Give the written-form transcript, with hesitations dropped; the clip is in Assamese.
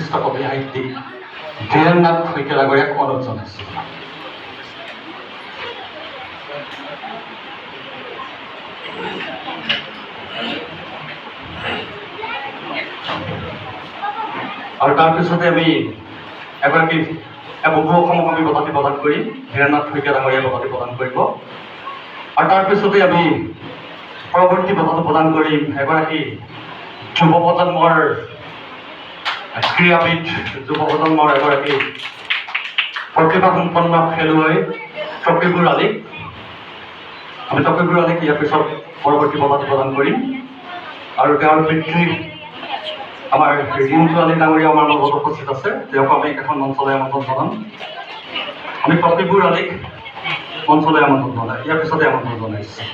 বিশিষ্ট কবি সাহিত্যিক ধীৰেণ নাথ শইকীয়া ডাঙৰীয়াক অনুৰোধ জনাইছোঁ। আৰু তাৰপিছতে আমি এগৰাকী বুবু অসমক আমি বঁটাটি প্ৰদান কৰিম। ধীৰেণ নাথ শইকীয়া ডাঙৰীয়াই বঁটাটি প্ৰদান কৰিব। আৰু তাৰপিছতে আমি পৰৱৰ্তী বঁটাটো প্ৰদান কৰিম এগৰাকী যুৱ প্ৰজন্মৰ ক্ৰীড়াবিদ, যুৱ প্ৰজন্মৰ এগৰাকী প্ৰতিভাসম্পন্ন খেলুৱৈ তকিবুৰ আলীক। আমি তকিবুৰ আলীক ইয়াৰ পিছত পৰৱৰ্তী বঁটাটো প্ৰদান কৰিম। আৰু তেওঁৰ পিতৃ আমাৰ ৰিণ্টু আলী ডাঙৰীয়া আমাৰ মাজত উপস্থিত আছে, তেওঁকো আমি এখন মঞ্চলৈ আমন্ত্ৰণ জনাম। আমি তকিবুৰ আলীক মঞ্চলৈ আমন্ত্ৰণ জনাই ইয়াৰ পিছতে আমন্ত্ৰণ জনাইছোঁ।